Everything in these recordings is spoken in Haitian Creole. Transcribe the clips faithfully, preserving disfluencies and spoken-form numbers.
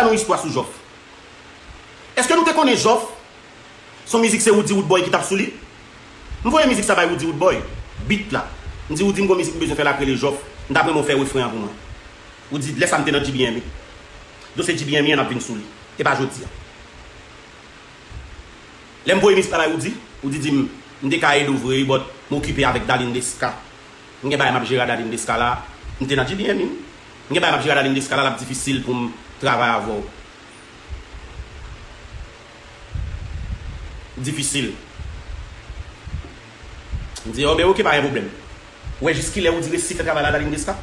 Ba nou istwa sou Jòf. Èske nou te konnen Jòf se yon mizik se Roody Roodboy ki t ap sou li? M voye mizik sa bay Roody Roodboy, beat la. M di, Roody, m gon mizik m bezwen fè la k rele Jòf. M ta renmen w fè refren an pou mwen. Roody, lè sa m te nan G B M, wi. Dosye G B M an ap vin sou li. E pa jodi a. Lè m voye mizik la bay Roody, Roody di m, m te ka ede w vre, but m okipe avèk Darline Desca. M gen bagay m ap jere a Darline Desca la. M te nan G B M, wi. M gen bagay m ap jere a Darline Desca la, l ap difisil pou m travay avè w. Difisil. M di, oh, ben, ok, pa gen pwoblèm. Ou wè jis kilè Roody resi fè travay la Darline Desca?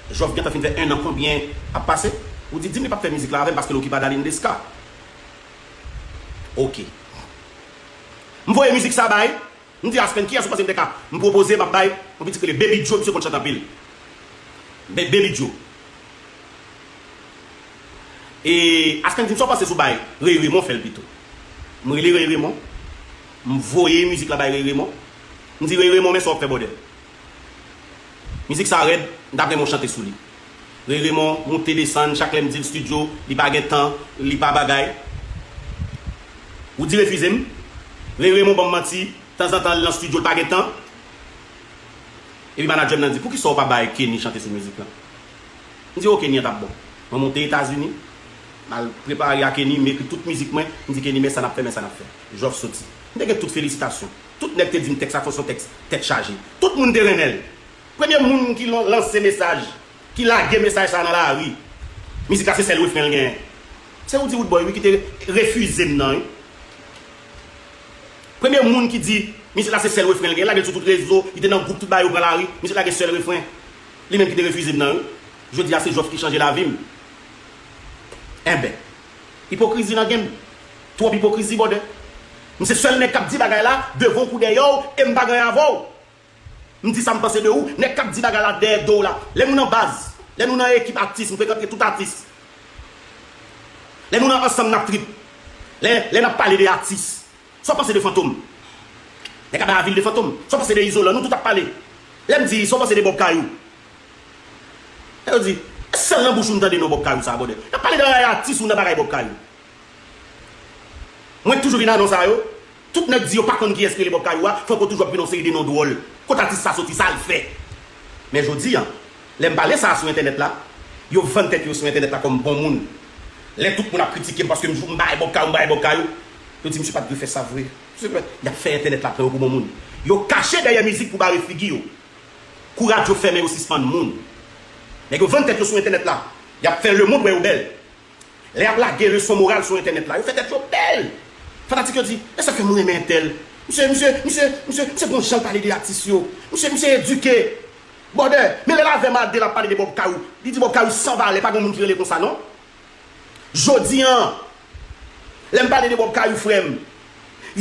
Jòf gentan fin fè en an konbyen ap pase? Roody di m li p ap fè mizik la avè m paske l okipe a Darline Desca. Ok. M voye mizik sa bay. M di Aspen, kiyès ou panse m te ka? M pwopoze, m ap bay yon pitit rele Baby Joe, misye konn chante anpil. Be- Baby Joe. E Aspen di m, sa w panse sou bay Ray Raymond fè l pito? M rele Ray Raymond. M voye mizik la bay Ray Raymond. M di, Ray Raymond, men sa w ap fè, brother. Mizik sa rèd, m t ap renmen w chante sou li. Ray Raymond moute desann, chak lè m di l studio, li pa gen tan, li pa bagay. Roody refize m. Ray Raymond ban m manti, tanzantan l nan studio, l pa gen tan. Epi manadjè m nan di, poukisa w pa bay Kenny chante sou mizik lan? M di, ok, Kenny an t ap bon. Mwen monte Etazini, m al prepare a Kenny, m ekri tout mizik mwen, m di, Kenny, men sa n ap fè, men sa n ap fè. Jòf soti. M te gen tout felisitasyon. Tout nèg te di m tèks la fò s on tèks tèt chaje. Tout moun te renmen l. Premye moun ki lan- lanse mesaj, ki lage mesaj sa nan lari, mizik la se sèl refren l genyen. Se Roody Roodboy, wi, ki te refize m nan, wi. Premye moun ki di, mizik la se sèl refren l genyen, lage l sou tout rezo, li te nan gwoup, tout bagay, yo pran lari, mizik la gen sèl refren. Li menm ki te refize m nan, wi. Jodi a, se Jòf ki chanje lavi m. Enben, ipokrizi nan game. Twòp ipokrizi, brother. M se sèl nèg k ap di bagay la devan w kou dèyè w e m pa gen anyen avè w. M di sa m panse de ou, nèg k ap di bagay la dèyè do w la. Lè nou nan baz, lè nou nan ekip atis, m frekante tout atis. Lè nou nan ansanm, n ap trip. Lè, lè n ap pale de atis. Sa w panse de Fantom? Nèg ap bay avil de Fantom. Sa w panse de Izolan? Nou tout ap pale. Lè m di, sa w panse de Bob Kayou? Lè yo di, e sèl nan bouch ou m tande non Bob Kayou sa, brother. N ap pale de bagay atis ou nan bagay Bob Kayou. Mwen toujou vin anonse sa yo. Tout nèg di yo pa konn kiyès ki rele Bob Kayou a, Franco toujou ap vin yon seri de non dwòl. Kot atis sa soti, sa l fè? Men jodi a, lè m pale sa sou entènèt la, yo vann tèt yo sou entènèt la kòm bon moun. Lè tout moun ap kritike m paske m jou m bay Bob Kayou, m bay Bob Kayou, yo di misye pa t dwe fè sa vre. Misye pa t, y ap fè entènèt la pran yo pou bon moun. Yo kache dèyè mizik pou bare figi yo. Kou radyo fèmen yo sispann moun. Nèg yo vann tèt yo sou entènèt la. Y ap fè lemonn wè yo bèl. Lè y ap lage leson moral sou entènèt la, yo fè tèt yo bèl. Fanatik yo di, e sa k fè m renmen entèl. Misye, misye, misye, misye, misye gon jan l pale de atis yo. Misye, misye edike. Brother, men lè l avè m a de l ap pale de Bob Kayou. Li di Bob Kayou san valè, pa gen moun ki rele konsa non. Jodi a, lè m pale de Bob Kayou, frè m,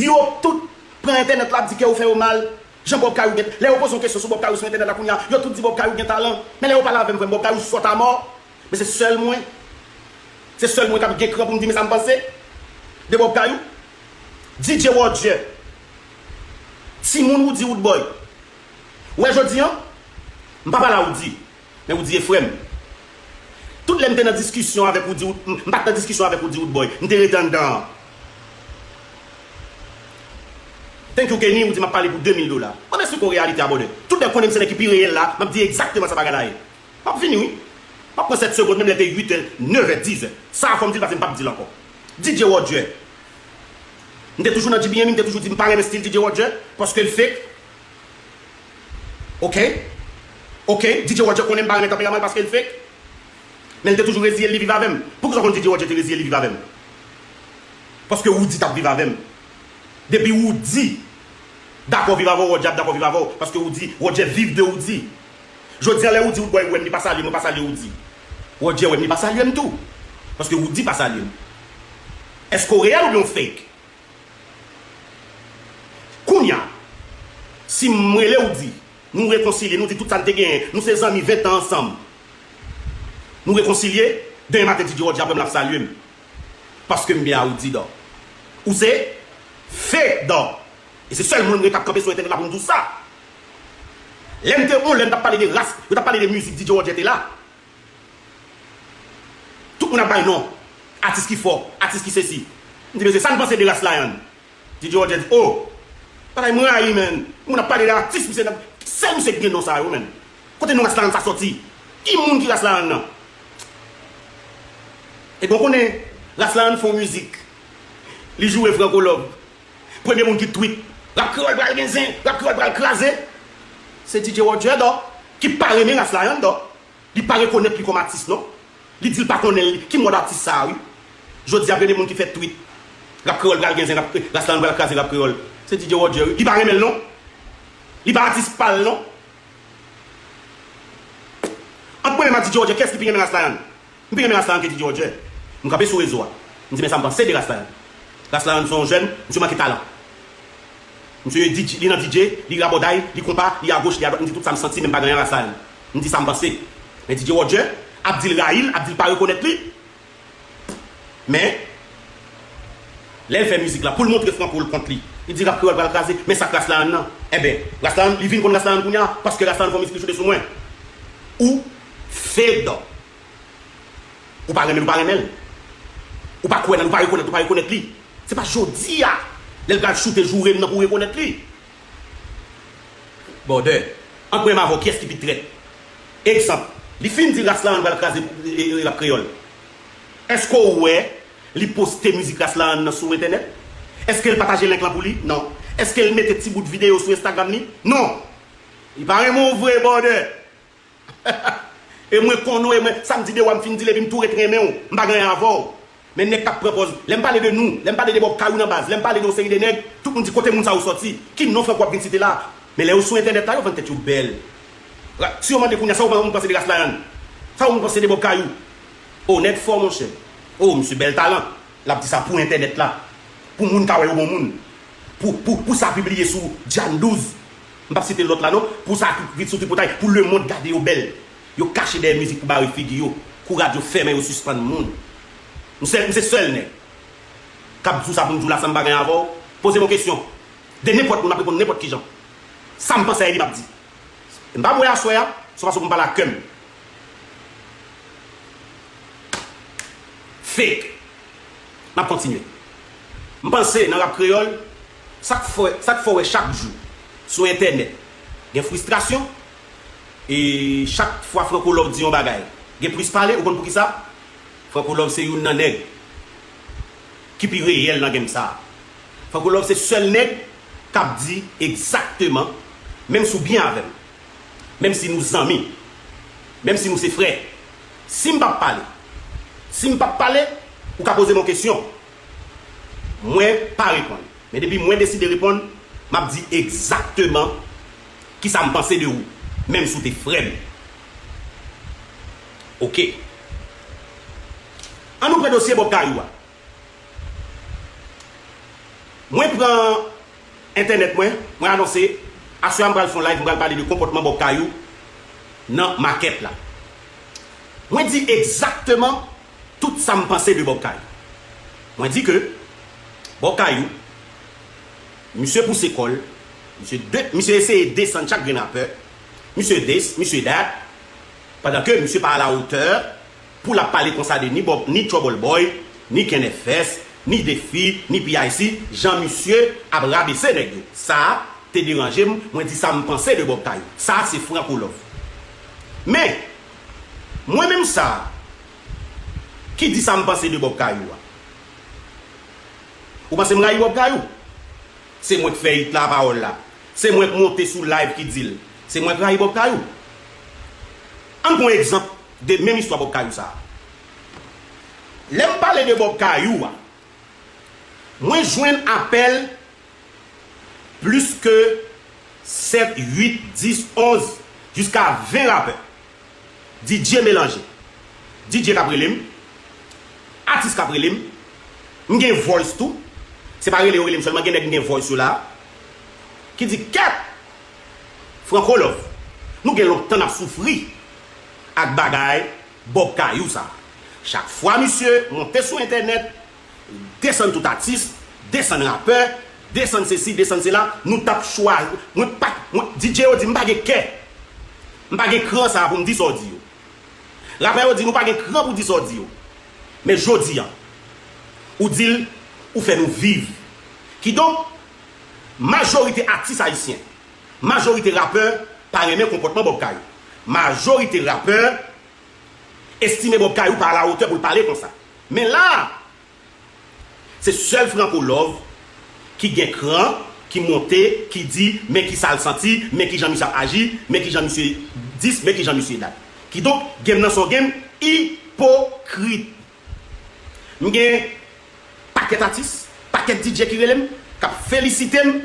yo tout pran entènèt la ap di kè yo fè yo mal. Jan Bob Kayou gen, lè yo poze yon kesyon sou Bob Kayou sou entènèt la kounye a, yo tout di Bob Kayou gen talan. Men lè yo pale avè m, frè m, Bob Kayou sòt amò. Men se sèl mwen. Se sèl mwen k ap gen kran pou m di men sa m panse de Bob Kayou. D J Roger. Timoun Roody Roodboy. Ou wè jodi a, m pa pale a Roody, men Roody e frè m. Tout lè m te nan diskisyon avèk Roody, m m pa t nan diskisyon avèk Roody Roodboy. M te rete anndan an. Thank you, Kenny, ou di m ap pale pou de mil dola. Ban m eksplike w reyalite a, brother. Tout nèg konnen m se nèg ki pi reyèl la, m ap di egzakteman sa bagay la ye. M ap vini, wi. M ap pran sèt segonn, menm lè te uit è, nèf è, diz è. Sa a fò m di l, paske m p ap di l ankò. D J Roger. M te toujou nan G B M, m te toujou di m pa renmen stil D J Roger, paske l fake. Ok? Ok? D J Roger konnen m pa renmen tanperaman l paske l fake. Men l te toujou reziye l, li viv avè m. Poukisa w konn D J Roger te reziye l, li viv avè m? Paske Roody t ap viv avè m. Depi Roody dakò viv avè w, Roger ap dakò viv avè w. Paske Roody, Roger viv de Roody. Jodi a, lè Roody Roodboy wè m, li pa salye m, mwen pa salye Roody. Roger wè m, li pa salye m tou. Paske Roody pa salye m. Èske w reyèl oubyen w fake? Kounye a, si m rele Roody, nou rekonsilye, nou di tout sa n te genyen, nou se zanmi ven tan ansanm. Nou rekonsilye, demen maten D J Roger ap wè m, l ap salye m. Paske m byen a Roody, dò. Ou se fake, dò. E se sèl moun mwen k ap kanpe sou entènèt la pou m di w sa. Lè m te on, lè m t ap pale de ras, yo t ap pale de mizik, D J Roger te la. Tout moun ap bay non. Atis ki fò, atis ki sesi. M di, mesye, sa n panse de Ras Lion? D J Roger di, oh, bagay m rayi, man. Moun ap pale de atis, misye nan, sèl misye ki gen non sa yo, man. Kote non Ras Lion sa sòti? Ki moun ki Ras Lion nan? E bon konnen, Ras Lion fè yon mizik. Li joure Franco Love. Premye moun ki tweet, Rap Kreyòl pral gen zen, Rap Kreyòl pral kraze. Se D J Roger, dò, ki pa renmen Ras Lion, dò. Li pa rekonèt li kòm atis, non. Li di l pa konnen li, ki mòd atis sa a, wi. Jodi a, premye moun ki fè tweet, Rap Kreyòl pral gen zen, rap, Ras Lion pral kraze Rap Kreyòl. Se D J Roger, wi. Li pa renmen l, non. Li pa atis pa l, non. Ant mwen menm ak D J Roger, kiyès ki pi renmen Ras Lion? M pi renmen Ras Lion ke D J Roger. M kanpe sou rezo a. M di, men sa m panse de Ras Lion. Ras Lion se yon jèn, misye manke talan. Misye D J, li nan D J, li rabòday, li konpa, li agoch, li adwat. M di tout sa m santi, men m pa gen anyen Ras Lion. M di sa m panse. Men D J Roger ap di l rayi l, ap di l pa rekonèt li. Men, lè l fè mizik la, pou l montre Franco l kont li, li di Rap Kreyòl pral kraze, men sa k Ras Lion nan? Enben, Ras Lion, li vin konn Ras Lion kounye a, paske Ras Lion fè yon mizik li choute sou mwen. Ou fed up. Ou pa renmen l, ou pa renmen l. Ou pa kwè nan l, ou pa rekonèt, ou pa rekonèt li. Se pa jodi a, lè l pral choute joure m nan pou w rekonèt li. Bòdè. Ant mwen menm avè w, kiyès ki pi trèt? Egzanp, li fin di Ras Lion pral kraze, e, e, Rap Kreyòl. Èske w wè li poste mizik Ras Lion nan sou entènèt? Èske l pataje link lan pou li? Non. Èske l mete ti bout videyo sou Instagram li? Non. Li pa renmen w vre, bòdè. E mwen konnen w, e mwen, sa m di de w a, m fin di l, epi m tou ret renmen w. M pa gen anyen avè w. Men nèg k ap pran pòz, lè m pale de nou, lè m pale de Bob Kayou nan baz, lè m pale de yon seri de nèg, tout moun di kote moun sa yo sòti, ki non Franco ap vin site la. Men lè yo sou entènèt la, yo vann tèt yo bèl. Ra-, si yo mande kounye a, sa ou moun panse de Ras Lion? Sa ou moun panse de Bob Kayou? O, nèg fò, monchè. O, misye bèl talan. L ap di sa pou entènèt la. Pou moun ka wè yo bon moun. Pou, pou, pou sa pibliye sou Djann douz. M p ap site lòt la non. Pou sa vin sou tripotay. Pou lemonn gade yo bèl. Yo kache dèyè mizik pou bare figi yo. Kou radyo fèmen yo sispann moun. M se, m se sèl nèg k ap di w sa pou m di w la san m pa gen avè w. Poze m yon kesyon. De nenpòt moun, m ap reponn nenpòt kijan. Sa m panse a li m ap di. M pa bwè aswè a, se yon fason pou m pale ak kè m. Fake. N ap kontinye. M panse nan rap kreyòl, sa k fè, sa k fè w wè chak jou sou entènèt gen fristrasyon, e chak fwa Franco Love di yon bagay, gen plis pale, ou konn poukisa? Franco Love se youn nan nèg ki pi reyèl nan game sa a. Franco Love se sèl nèg k ap di egzakteman, menm si w byen avè m, menm si nou zanmi, menm si nou se frè, si m p ap pale, si m p ap pale, ou ka poze m yon kesyon, mwen pa reponn. Men depi mwen deside reponn, m ap di egzakteman kisa m panse de ou, menm si w te frè m. Oke. An nou pran dosye Bob Kayou a. Mwen pran entènèt mwen, mwen anonse, aswè a m pral fè yon live, m pral pale de konpòtman Bob Kayou nan makèt la. Mwen di egzakteman tout sa m panse de Bob Kayou. Mwen di ke Bob Kayou, misye pouse kò l, misye de, misye eseye desann chak grenn rapè, misye this, misye that, pandan ke misye pa a la otè pou l ap pale konsa de ni Bob, ni Trouble Boy, ni Ken F S, ni Defi, ni P I C, jan misye ap rabese nèg yo. Sa te deranje m, mwen di sa m panse de Bob Kayou. Sa se Franco Love. Men, mwen menm sa, ki di sa m panse de Bob Kayou a? Ou panse m rayi Bob Kayou? Se mwen k fè hit la, pawòl la. Se mwen k monte sou live ki di l. Se mwen k rayi Bob Kayou. Ann pran yon egzanp de menm istwa Bob Kayou sa a. Lè m pale de Bob Kayou a, mwen jwenn apèl plis ke sèt, uit, dis, onz, jiska ven rapè. D J melanje. D J k ap rele m, atis k ap rele m, m gen voice tou. Se pa rele yo rele m sèlman, gen nèg m gen voice yo la. Ki di, kèt! Franco Love, nou gen lontan n ap soufri ak bagay Bob Kayou sa. Chak fwa misye monte sou entènèt, desann tout atis, desann rapè, desann sesi, desann sela, nou t ap chwazi, mwen pa, mwen, D J yo di m pa gen kè. M pa gen kran sa pou m di sa w di yo. Rapè yo di nou pa gen kran pou di sa w di yo. Men jodi a, Ou di l, ou fè nou viv. Kidonk, majorite atis ayisyen, majorite rapè pa renmen konpòtman Bob Kayou. Majorite rapè estime Bob Kayou pa alawotè pou l pale konsa. Men la, se sèl Franco Love ki gen kran, ki monte, ki di, men ki sa l santi, men ki jan misye ap aji, men ki jan misye dis, men ki jan misye dat. Kidonk, game nan se yon game ipokrit. M gen pakèt atis, pakèt D J ki rele m, k ap felisite m.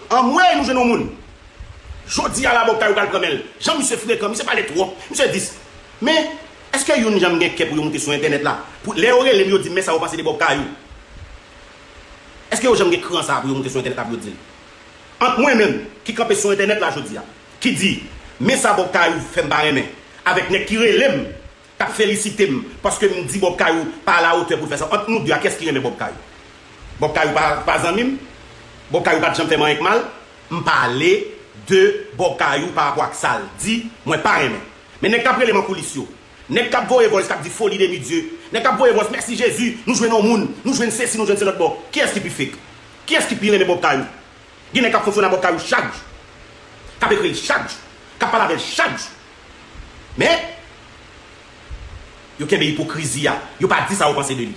Anmwey, nou jwenn yon moun. Jodi a la, Bob Kayou pral pran men l. Jan misye frekan, misye pale twòp, misye dis. Men, èske youn janm gen kè pou yo moute sou entènèt la? Pou, lè yo rele m, yo di m, men sa yo panse de Bob Kayou. Èske yo janm gen kran sa pou yo moute sou entènèt la pou yo di l? Ant mwen menm, ki kanpe sou entènèt la jodi a, ki di, men sa Bob Kayou fè m pa renmen, avèk nèg ki rele m, k ap felisite m paske m di Bob Kayou pa alawotè pou l fè sa. Ant nou de a, kiyès ki renmen Bob Kayou? Bob Kayou pa, pa zanmi m? Bob Kayou pa t janm fè m anyen k mal? M pale de Bob Kayou pa rapò ak sa l di, mwen pa renmen. Men nèg k ap rele m an koulis yo, nèg k ap voye voice k ap di foli de mi Dye, nèg k ap voye voice mèsi Jezi, nou jwenn yon moun, nou jwenn sesi, nou jwenn se lòt bò. Kiyès ki pi fake? Kiyès ki pi renmen Bob Kayou? Gen nèg k ap fonksyone ak Bob Kayou chak jou, k ap ekri l chak jou, k ap pale avè l chak jou. Men, yo kenbe ipokrizi a, yo pa di sa yo panse de li.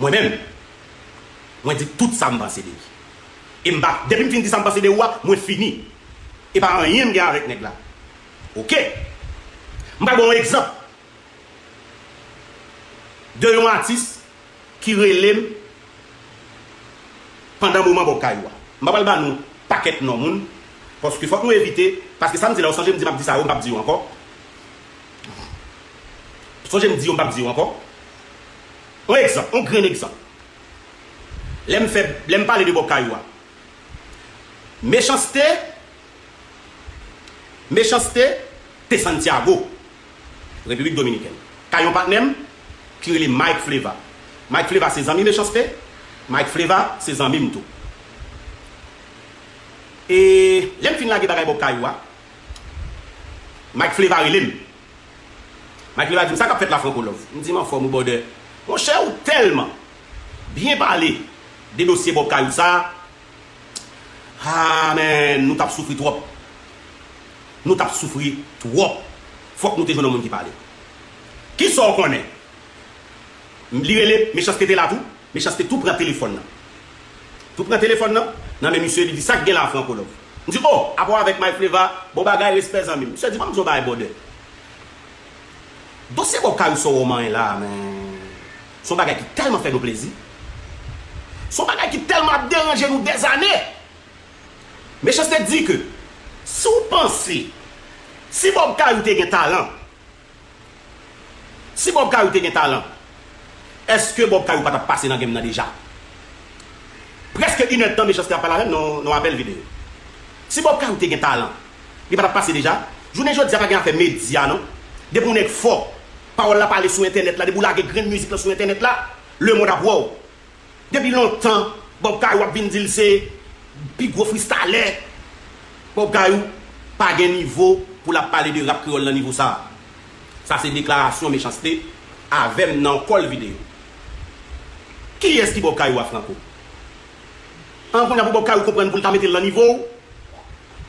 Mwen menm, mwen di tout sa m panse de li. E m pa, depi m fin di sa m panse de ou a, mwen fini. E pa anyen m gen avèk nèg la. Oke? M pral ba w yon egzanp de yon atis ki rele m pandan moman Bob Kayou a. M pa pral ba nou pakèt non moun, paske fòk nou evite, paske sa m di la, w sonje m di m ap di sa yo, m p ap di yo ankò. Sonje m di yo, m p ap di yo ankò. Yon egzanp, yon grenn egzanp. Lè m fè, lè m pale de Bob Kayou a, Mechanste, Mechanste te Santiago, Repiblik Dominikèn, kay yon patnè m ki rele Mike Fleva. Mike Fleva se zanmi Mechanste, Mike Fleva se zanmi m tou. E lè m fin lage bagay Bob Kayou a, Mike Fleva rele m. Mike Fleva di m, "Sa k ap fèt la, Franco Love?" M di, "M anfòm wi, brother." Monchè, ou tèlman byen pale de dosye Bob Kayou sa a. Ah, men, nou t ap soufri twòp. Nou t ap soufri twòp. Fòk nou te jwenn yon moun ki pale. Kisa w konnen? Li rele, Mechanste te la tou. Mechanste tou pran telefòn nan. Tou pran telefòn nan nan men misye, li di, "Sa k gen la, Franco Love?" M di, "Oh, apa w avèk Mike Fleva? Bon bagay, respè zanmi m." Misye di, "Ban m di w yon bagay, brother. Dosye Bob Kayou sa w wè w manyen la a, men, se yon bagay ki tèlman fè nou plezi. Se yon bagay ki tèlman ap deranje nou dèzane." Mechanste di ke si w panse, si Bob Kayou te gen talan, si Bob Kayou te gen talan, èske Bob Kayou pa t ap pase nan game nan deja? Prèske inèdtan Mechanste ap pale avè m nan, nan apèl videyo. Si Bob Kayou te gen talan, li pa t ap pase deja? Jounen jodi a pa gen afè medya non. Depi yon nèg fò, pawòl la pale sou entènèt la, depi w lage grenn mizik lan sou entènèt la, lemonn ap wè w. Depi lontan, Bob Kayou ap vin di l se pi gwo freestyler. Bob Kayou pa gen nivo pou l ap pale de rap kreyòl nan nivo sa a. Sa se deklarasyon Mechanste avè m nan yon kòl videyo. Kiyès ki Bob Kayou a, Franco? An, kounye a pou Bob Kayou konprann pou l ta mete l nan nivo w?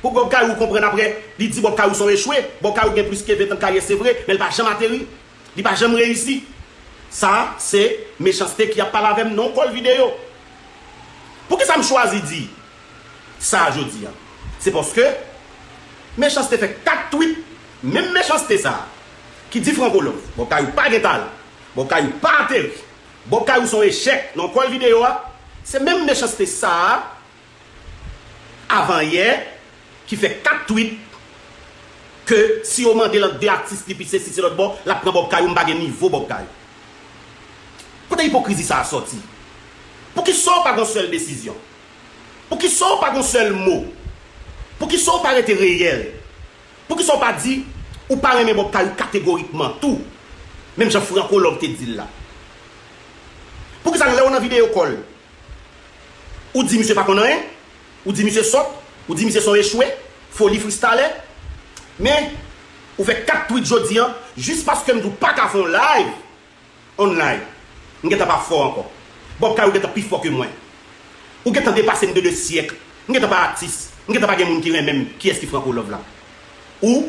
Pou Bob Kayou konprann apre, li di Bob Kayou se yon echwe. Bob Kayou gen plis ke ven tan karyè, se vre, men l pa janm ateri. Li pa janm reyisi. Sa a, se Mechanste ki ap pale avè m nan yon kòl videyo. Poukisa m chwazi di sa a jodi a? Se paske Mechanste fè kat tweet, menm Mechanste sa a, ki di Franco Love, Bob Kayou pa gen talan, Bob Kayou pa ateri, Bob Kayou se yon echèk nan yon kòl videyo a, se menm Mechanste sa a, avan yè, ki fè kat tweet ke si yo mande l ant de atis li pi sesi se lòt bò, l ap pran Bob Kayou, m pa gen nivo Bob Kayou. Kote ipokrizi sa a sòti? Poukisa w pa gen yon sèl desizyon? Poukisa w pa gen yon sèl mo? Poukisa w pa rete reyèl? Poukisa w pa di ou pa renmen Bob Kayou kategorikman tou? Menm jan Franco Love te di l la. Poukisa lè w nan videyo kòl, ou di misye pa konn anyen, ou di misye sòt, ou di misye se yon echwe, foli freestyler. Men, ou fè kat tweet jodi a, jis paske m di w pa ka fè yon live online. M gentan pa fò ankò. Bob Kay, ou gentan pi fò ke mwen. Ou gentan depase m de de syèk. M gentan pa atis. M gentan pa gen moun ki renmen m. Kiyès ki Franco Love la? Ou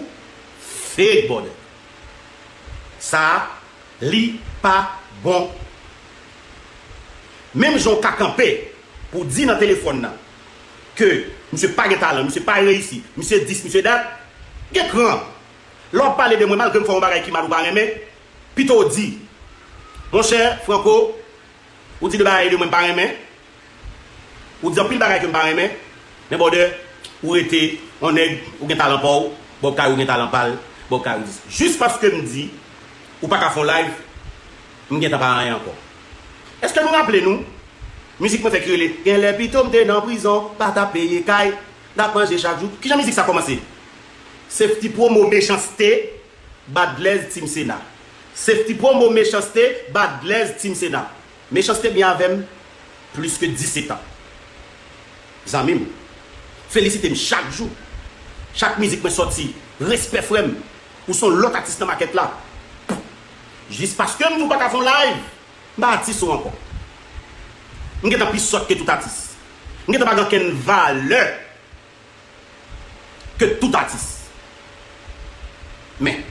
fake, brother. Sa a, li pa bon. Menm jan w ka kanpe pou di nan telefòn nan ke misye pa gen talan, misye pa reyisi, misye dis, misye dat, gen kran. Lè w ap pale de mwen, malgre m fè yon bagay ki mal ou pa renmen, pito w di, monchè Franco, ou di de bagay de mwen m pa renmen, ou di anpil bagay ke m pa renmen, men brother, ou rete yon nèg, ou gen talan pa w, Bob Kay ou gen talan pa l, Bob Kay ou di. Jis paske m di, ou pa ka fè yon live, m gentan pa anyen ankò. Èske nou raple nou? Mizik mwen fè ki rele, genlè pito m te nan prizon, pa t ap peye kay, n ap manje chak jou. Kijan mizik sa kòmanse? Safety Promo, Mechanste, Badlez, Team Sena. Safety Promo, Mechanste, Badlez, Team Sena. Mechanste byen avè m plis ke disèt an. Zanmi m, felisite m chak jou. Chak mizik mwen sòti, respè frè m. Ou se yon lòt atis nan makèt la. Jis paske m di w pa ka fè yon live, m pa atis ou ankò. M gentan pi sòt ke tout atis. M gentan pa gen okenn valè ke tout atis. Men,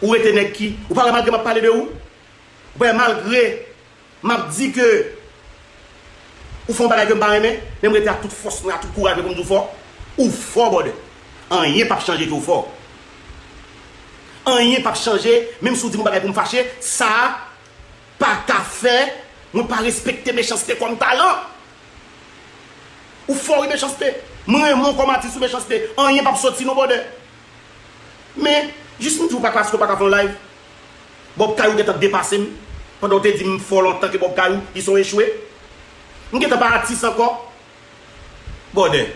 ou rete nèg ki, ou pa wè malgre m ap pale de ou? Ou pa wè malgre m ap di ke ou fè yon bagay ke m pa renmen, men m rete ak tout fòs mwen, ak tout kouraj mwen pou m di w fò? Ou fò, brother. Anyen p ap chanje ke w fò. Anyen p ap chanje, menm si w di m yon bagay pou m fache, sa a pa ka fè mwen pa respekte Mechanste kòm talan. Ou fò wi Mechanste. Mwen renmen w kòm atis wi Mechanste. Anyen p ap sòti non, brother. Men, jis m di w pa paske w pa ka fè yon live. Bob Kay ou gentan depase m. Pandan w te di m fò lontan ke Bob Kay ou, li se yon echwe. M gentan pa atis ankò. Brother,